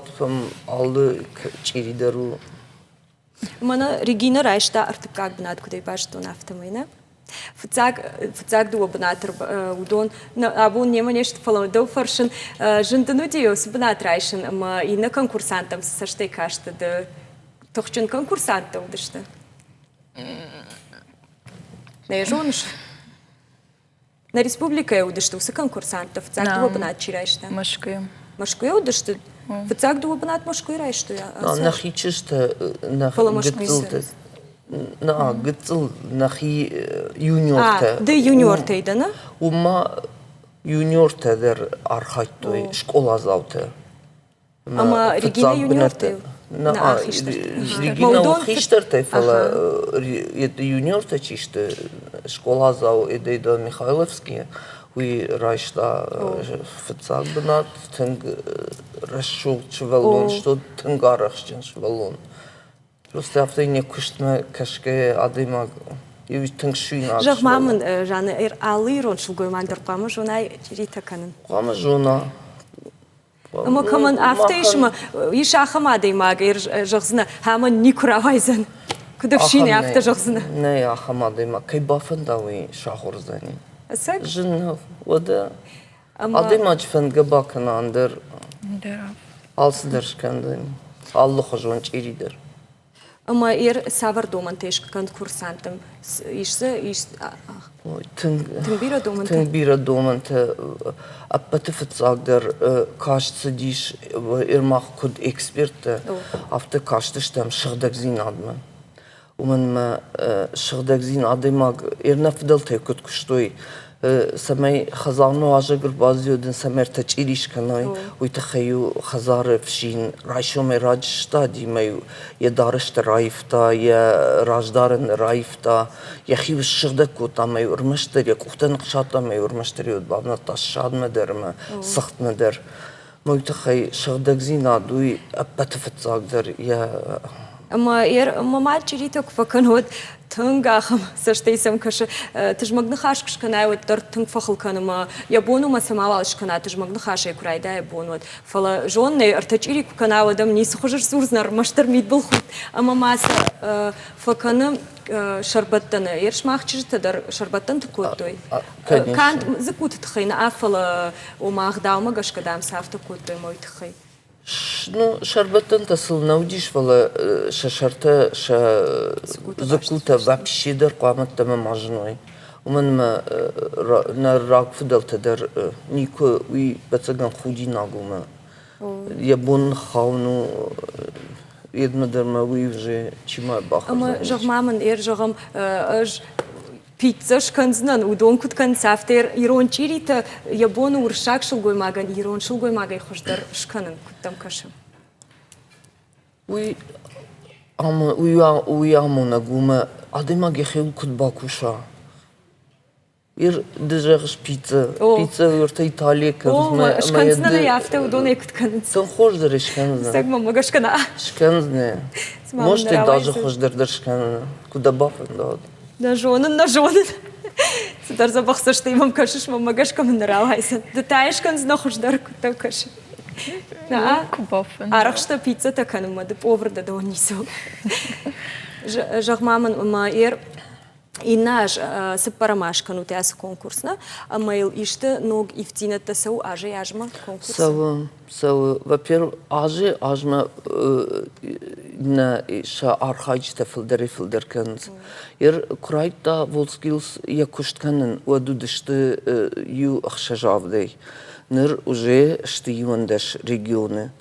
Speaker 9: алы чъири дӕр у.
Speaker 1: Мӕнӕ Регина райста ӕртыккаг бынат, куыдӕй базыдтон, афтӕмӕй, нӕ? Фыццаг, фыццаг дыууӕ бынаты уыдон абон немӕ не сты, фӕлӕ дӕу фӕрсын, зын дын уыди уыцы бынат райсын ӕмӕ иннӕ конкурсанттӕм цы цӕстӕй касты ды? Тыхджын конкурсанттӕ уыдысты? Нӕ зоныс? Нӕ республикӕйы уыдысты уыцы конкурсанттӕ, фыццаг дыууӕ бынат чи райста?
Speaker 8: Мӕскуыйы.
Speaker 1: Мӕскуыйы уыдысты? Фыццаг дыууӕ бынат Мӕскуыйы райстой?
Speaker 9: Нӕхи чызджытӕ, нӕхи гыццылтӕ, нӕ гыццыл нӕхи юниортӕ.
Speaker 1: Ды юниортӕй дӕ, нӕ?
Speaker 9: Уым ма юниортӕ дӕр архайдтой, скъоладзаутӕ.
Speaker 1: Ӕмӕ Регина юниортӕй
Speaker 9: нӕ Регина у хистӕртӕй, фӕлӕ юниортӕ чи сты, скъоладзау Эдейда Михайловский, уый райста фыццаг бынат, тынг рӕсугъд сывӕллон, что тынг арӕхстджын сывӕллон. Просто афтӕ не куыстмӕ кӕсгӕйӕ адӕймаг иу тынг суинаг.
Speaker 1: Зӕгъ-ма мын, Жанна, алы ирон сылгоймаг дӕр хъуамӕ зонай чъиритӕ кӕнын?
Speaker 9: Хъуамӕ зона.
Speaker 1: Ӕмӕ кӕмӕн афтӕ ис, ӕмӕ ис ахӕм адӕймаг, зӕгъдзынӕ, ӕмӕ никуы рауайдзӕн. Куыд ӕфсин, афтӕ зӕгъдзынӕ.
Speaker 9: Нӕй ахӕм адӕймаг, кӕй бафӕнда, уый сахуыр уыдзӕни.
Speaker 1: Ӕцӕг?
Speaker 9: Зын нӕу. Уӕдӕ адӕймаджы фӕндгӕ бакӕна ӕндӕр алцыдӕр скӕндзӕни, алыхуызон чъири дӕр.
Speaker 1: Ӕмӕ ер цавӕр домӕнтӕ ис конкурсанттӕм? Ис дзы ис
Speaker 9: тынг,
Speaker 1: тынг бирӕ домӕнтӕ?
Speaker 9: Тынг бирӕ домӕнтӕ. Ӕппӕты фыццагдӕр каст цыдис Ермах куыд эксперттӕ, афтӕ кастыстӕм сыгъдӕгдзинадмӕ. Уымӕн ӕмӕ сыгъдӕгдзинад адӕймаг нӕ фыдӕлтӕй куыд куыстой, цӕмӕй хӕдзармӕ уазӕг ӕрбадзиуӕд, цӕмӕй ӕртӕ чъири скӕной, уый тыххӕй-иу хӕдзары ӕфсин райсомӕй раджы сыстади ӕмӕ-иу йӕ дарӕстӕ раивта, йӕ раздарӕн раивта, йӕхи ссыгъдӕг кодта ӕмӕ-иу ӕрмӕстдӕр йӕ къухтӕ ныхсадта ӕмӕ-иу ӕрмӕстдӕр-иу бавнӕлдта ссадмӕ дӕр ӕмӕ цыхтмӕ дӕр. Уый тыххӕй сыгъдӕгдзинад уый ӕппӕты фыццагдӕр йӕ
Speaker 1: Ӕмӕ мӕ мад чъиритӕ куы фӕкӕны, уӕд тынг ахӕм цӕстӕй сӕм кӕсы. Тызмӕг ныхас куы скӕнай, уӕддӕр тынг фӕхыл кӕны ӕмӕ йӕ бон уымӕ цӕмӕуал скӕна, тызмӕг ныхасӕй куы райдайа бон, уӕд. Фӕлӕ зонын ӕй, ӕртӕ чъири куы кӕна, уӕд ӕм ницы хуызы сдзурдзынӕ, ӕрмӕстдӕр мидбылхудт. Ӕмӕ ма сӕ фӕкӕны сӕрбӕттӕны. Ер сымах чызджытӕ дӕр сӕрбӕттӕнты кодтой. Канд дзыккуты тыххӕй нӕ, фӕлӕ ома ӕгъдаумӕ гӕсгӕ, дам, сӕ афтӕ кодтой ӕмӕ уый тыххӕй.
Speaker 9: Ну, сӕрбӕттӕнтӕ сыл нӕ уыдис, фӕлӕ сӕ сӕртӕ, сӕ дзыккутӕ вообще дӕр хъуамӕ ӕддӕмӕ ма зыной. Уымӕн ӕмӕ нӕ рагфыдӕлтӕ дӕр никуы уый ӕцӕгӕн худинаг у мӕ йӕ бон ныххауын у йедмӕ дӕр мӕ уый уже чи ма бахуыздӕр.
Speaker 1: Ӕмӕ зӕгъ-ма мын, эр зӕгъӕм, ӕз пиццӕ скӕндзынӕн, уыдон куыд кӕнынц, афтӕ ирон чъиритӕ йӕ бон у уырыссаг сылгоймагӕн ирон сылгоймагӕй хуыздӕр скӕнын, куыд дӕм кӕсы?
Speaker 9: Уый, уый, уый амонӕг у, мӕ адӕймаг йӕхиуыл куыд бакуса. Ир ды зӕгъыс пицца. Пицца уӕртӕ Италийы кӕнынц.
Speaker 1: Скӕндзынӕн ӕй афтӕ, уыдонӕй куыд кӕнынц.
Speaker 9: Тынг хорз дӕр скӕндзынӕ.
Speaker 1: Цӕг мӕм гӕсгӕ нӕ.
Speaker 9: Скӕндзынӕ. Может, даже хуыздӕр дӕр скӕндзынӕ. Куы дӕ бафӕндад.
Speaker 1: Нӕ зонын, нӕ зонын. Цыдӕр дзӕбӕх цӕстӕй мӕм кӕсыс, мӕнмӕ гӕсгӕ мын нӕ рауайдзӕн. Ды та скӕндзынӕ хуыздӕр, куыд дӕм кӕсы. Нӕ, арӕхстӕ пиццӕтӕ кӕнынмӕ, ды повар дӕ дӕуӕн ницы у. Зӕгъ-ма мын, мӕ ер иннӕ аз цыппӕрӕм аз кӕнут ацы конкурс, нӕ? Ӕмӕ йыл исты ног ивддзинӕдтӕ цӕуы азӕй-азмӕ конкурсы?
Speaker 9: Цӕуы, цӕуы. Во-первых, азӕй-азмӕ нӕ сӕ архайджытӕ фылдӕрӕй-фылдӕр кӕнынц. Ер куы райдыдта WorldSkills йӕ куыст кӕнын, уӕд уыдысты иу ӕхсӕз-авдӕй. Ныр уже сты 11 регионы.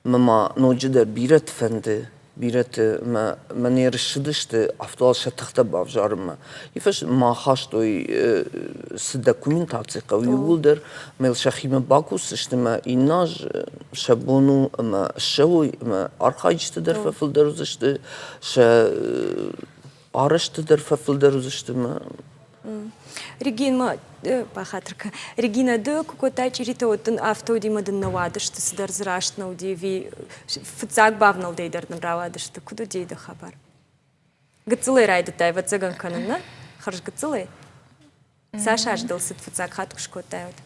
Speaker 9: Мӕ ма ноджыдӕр бирӕты фӕнды, бирӕты мӕ мӕ не рссыдысты афтӕ сӕ тыхтӕ бавзарынмӕ. Ифӕс ма хастой цы документаци хъӕуы иууылдӕр, мӕ йыл сӕхимӕ бакусдзысты мӕ иннӕ аз сӕ бон у ӕмӕ ссӕуой ӕмӕ архайджытӕ дӕр фӕфылдӕр уыдзысты, сӕ арӕзты дӕр фӕфылдӕр уыдзысты мӕ
Speaker 1: Регин, бахатыр кӕн. Регина, ды куы кодтай чъиритӕ, уӕд дын афтӕ уыди ӕмӕ дын нӕ уадысты, цыдӕр дзы раст нӕ уыди, ӕви фыццаг бавнӕлдӕй дӕр дын рауадысты? Куыд уыди дӕ хабар? Гыццылӕй райдыдтай, ӕвӕццӕгӕн, кӕнын, нӕ? Хӕрз гыццылӕй? Цас аз дыл цыд фыццаг хатт куы скодтай, уӕд?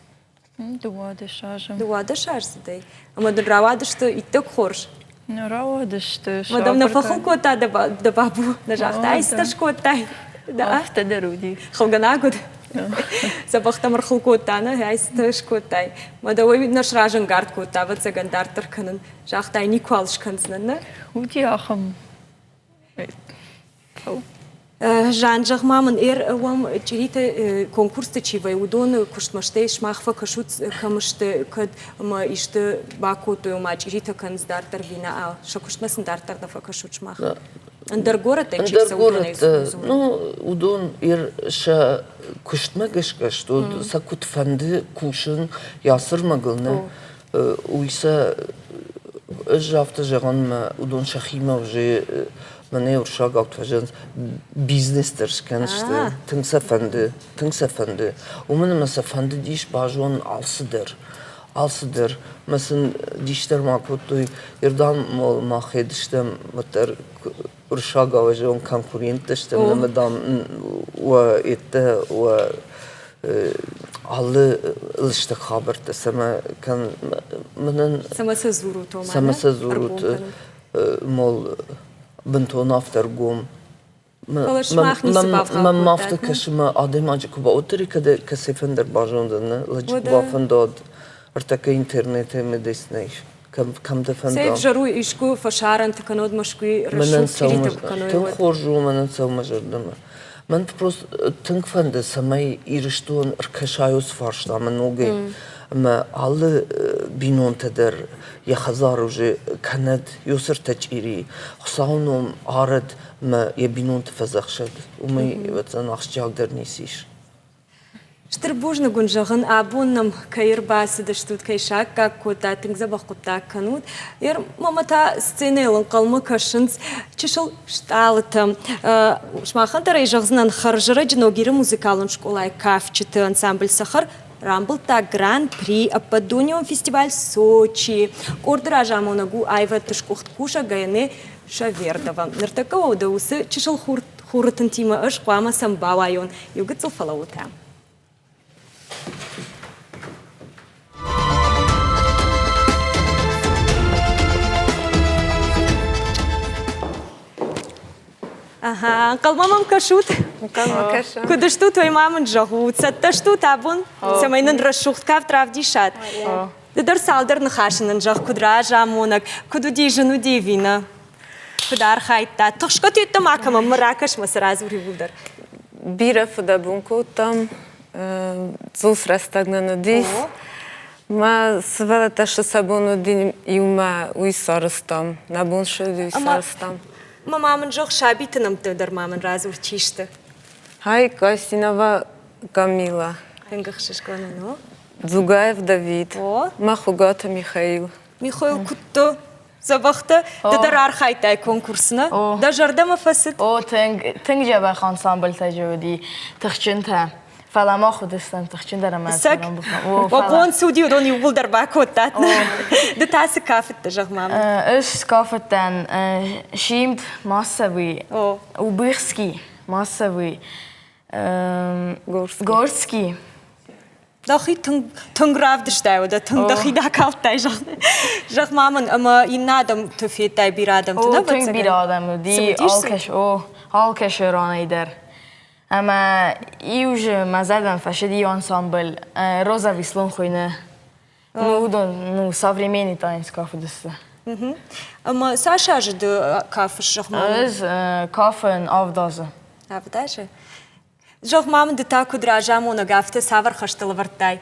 Speaker 8: 12 азы.
Speaker 1: 12 аздзыдӕй? Ӕмӕ дын рауадысты иттӕг хорз?
Speaker 8: Нӕ рауадысты.
Speaker 1: Мадам нӕ фӕхыл кодта дӕ бабу, нӕ загъта, ай цытӕ скодтай?
Speaker 8: Афтӕ дӕр уыди.
Speaker 1: Хылгӕнаг уыд. Дзӕбӕхтӕм ӕрхыл кодта, нӕ, ай цытӕ скодтай? Мадӕ уый нӕ сразӕнгард кодта, ӕвӕццӕгӕн, дарддӕр кӕнын. Загътай, никуал скӕндзынӕн, нӕ?
Speaker 8: Уыди ахӕм
Speaker 1: Жан, зӕгъ-ма мын, эр уӕм чъиритӕ конкурсты чи вӕййы, уыдоны куыстмӕ стӕй сымах фӕкӕсут, кӕм сты, кӕд ӕмӕ исты бакодтой, ома чъиритӕ кӕнынц дарддӕр ӕви нӕ, сӕ куыстмӕ сын дарддӕр нӕ фӕкӕсут сымах? Ӕндӕр горӕттӕй чи
Speaker 9: Ӕндӕр горӕттӕ, ну, уыдон сӕ куыстмӕ гӕсгӕ сты, сӕ куыд фӕнды кусын, йӕ ӕрмӕгыл нӕ, уый сӕ ӕз афтӕ зӕгъын, мӕ уыдон сӕхимӕ уже мӕнӕ уырыссагау фӕзӕгъынц, бизнес дӕр скӕндзысты, тынг сӕ фӕнды, тынг сӕ фӕнды. Уымӕн ӕмӕ сӕ фӕндыдис базонын алцыдӕр, алцыдӕр. Мӕ сын дис дӕр ма кодтой, Ирдам мах стӕм уӕддӕр уырыссагау ӕз конкуренттӕ стӕм, ӕмӕ дам уӕ еттӕ уӕ алы лыстӕг хабӕрттӕ цӕмӕ кӕн мӕнӕн
Speaker 1: цӕмӕ сӕ дзурут, ома
Speaker 9: цӕмӕ сӕ дзурут, мол бынтон афтӕ ӕргом.
Speaker 1: Фӕлӕ сымах ницы бавгъау
Speaker 9: Мӕнмӕ афтӕ кӕсы, мӕ адӕймаджы куы бауыдтари, кӕд кӕцӕй базондзӕн, нӕ лӕджы куы бафӕндад, ӕртӕккӕ интернетӕй медицинӕ ис. Кӕм, кӕм дӕ фӕнда.
Speaker 1: Цӕй ӕвзӕр у искуы фӕсарӕнты кӕнӕд Мӕскуыйы рӕсугъд чъиритӕ куы кӕной,
Speaker 9: Тынг хорз у, мӕнӕн цӕуы мӕ зӕрдӕмӕ. Мӕн просто тынг фӕнды, цӕмӕй Ирыстон ӕркӕса уыцы фарстамӕ ногӕй. Ӕмӕ алы бинонтӕ дӕр йӕ хӕдзары уже кӕнӕд ёсыртӕ чъири, Хуыцауы ном арӕд ӕмӕ йӕ бинонты фӕдзӕхсӕд. Уымӕй, ӕвӕццӕгӕн, ахсджиагдӕр ницы ис.
Speaker 1: Стыр бузныг уын зӕгъын, абон нӕм кӕй ӕрбацыдыстут, кӕй саккаг кодтат, тынг дзӕбӕх хъуыддаг кӕнут. Мама та сценӕйыл ӕнхъӕлмӕ кӕсынц чысыл стъалытӕ. Сымахӕн дӕр ӕй зӕгъдзынӕн, хӕрзӕрӕджы Ногиры музыкалон скъолайы кафджыты ансамбль «Сахар» рамбылдта Гран-при ӕппӕтдунеон фестиваль Сочи. Къорды разамонӕг у аивӕдты сгуыхт кусӕг Гаянэ Шавердова. Ныртӕккӕ уӕдӕ уыцы чысыл хуры тынтимӕ ӕз хъуамӕ сӕм бауайон. Иу гыццыл фӕлӕуутӕ. Ага, ӕнхъӕлмӕ мӕм кӕсут?
Speaker 8: Ӕнхъӕлмӕ кӕсӕм.
Speaker 1: Куыд стут, уый ма мын зӕгъут. Цӕттӕ стут абон, цӕмӕй нын рӕсугъд кафт равдисат? Ды дӕр цалдӕр ныхасы нын зӕгъ, куыд разамонӕг, куыд уыди, зын уыди ӕви нӕ? Куыд архайдта? Тыхсгӕ тедтӕ ма кӕмӕн мӕ ракӕс мӕ цы радзур иууылдӕр.
Speaker 4: Бирӕ фыдӕбон кодтам, цъус рӕстӕг нын уыдис. Мӕ сывӕллӕттӕ сӕ бон уыди иумӕ уый сарӕзтам. Нӕ бон цы уыди, уый сарӕзтам.
Speaker 1: Мӕ ма мын зӕгъ, сабиты нӕмттӕ дӕр ма мын радзур, чи сты?
Speaker 4: Хай Касинова Камила.
Speaker 1: Тынг ӕхсызгон у.
Speaker 4: Дзугаев Давид. О. Махугаты Михаил.
Speaker 1: Михаил, куыдты? Дзӕбӕхтӕ? Ды дӕр архайдтай конкурсы, нӕ? Дӕ зӕрдӕмӕ фӕцыд?
Speaker 10: О, тынг, тынг дзӕбӕх ансамбльтӕ уыди, тыхджынтӕ.
Speaker 8: Фӕлӕ мах уыдыстӕм тыхджындӕр ӕмӕ
Speaker 1: Цӕг, бон цы уыди, уыдон иууылдӕр бакодтат. Ды та цы кафыдтӕ, зӕгъ-ма?
Speaker 8: Ӕз скафыдтӕн Симд массовый, Убыхский массовый, Горский.
Speaker 1: Дӕхи тынг, тынг равдыстай, уӕдӕ тынг дӕхи дакалдтай, зӕгъ. Зӕгъ-ма мын, ӕмӕ иннӕ адӕмты федтай бирӕ адӕмты, нӕ
Speaker 8: Тынг бирӕ адӕм уыди, алкӕсы ранӕй дӕр. Ӕмӕ иу же мӕ зӕрдӕм фӕцыди ансамбль Роза Вислон хуыйны. Ну, уыдон, ну, современный танец кафыдысты.
Speaker 1: Ӕмӕ цас азы ды кафыс, зӕгъ-ма?
Speaker 8: Ӕз кафын авд азы.
Speaker 1: Авд азы? Зӕгъ-ма мын, ды та куыд разамонӕг, афтӕ цавӕр хӕстӕ лӕвӕрдтай?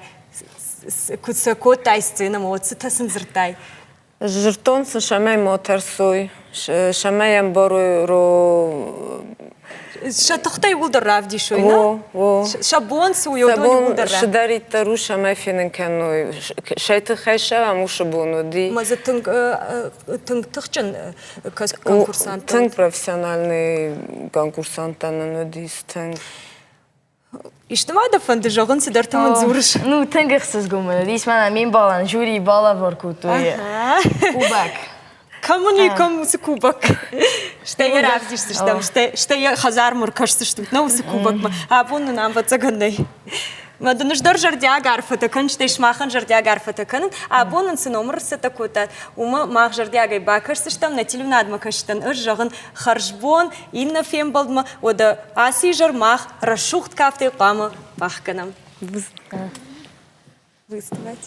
Speaker 1: Куыд сӕ кодтай сценӕмӕ, уӕд цытӕ сын дзырдтай?
Speaker 10: Дзырдтон сын, цӕмӕй ма тӕрсой, цӕмӕй ӕмбарой
Speaker 1: Сӕ тыхтӕ иууылдӕр равдисой, нӕ?
Speaker 10: О, о.
Speaker 1: Сӕ бон цы у, уыдон иууылдӕр
Speaker 10: Цыдӕриддӕр у, цӕмӕй фенын кӕной. Сӕ тыххӕй сӕм уыцы бон уыди.
Speaker 1: Ӕмӕ дзы тынг, тынг тыхджын конкурсанттӕ
Speaker 10: Тынг профессиональный конкурсанттӕ нын уыдис, тынг.
Speaker 1: Исты ма дӕ фӕнды зӕгъын, цыдӕртӕ мын дзурыс?
Speaker 8: Ну, тынг ӕхсызгон мын уыдис. Мӕнӕ ме мбалӕн жюри балӕвар кодтой кубок.
Speaker 1: Кӕм уын и, кӕм уыцы кубок? Стӕй йӕ равдисдзыстӕм, стӕй йӕ хӕдзармӕ ркӕсдзыстут, нӕ уыцы кубокмӕ. Абон нын ам ӕвӕццӕгӕн нӕй. Мӕ дын ӕз дӕр зӕрдиаг арфӕтӕ кӕнын, стӕй сымахӕн зӕрдиаг арфӕтӕ кӕнын. Абон нын цы номыр ӕрцӕттӕ кодтат, уымӕ мах зӕрдиагӕй бакӕсдзыстӕм, нӕ телеуынадмӕ кӕсджытӕн ӕз зӕгъын хӕрзбон, иннӕ фембӕлдмӕ, уӕдӕ ацы изӕр мах рӕсугъд кафтӕй хъуамӕ бахгӕнӕм. Выставать.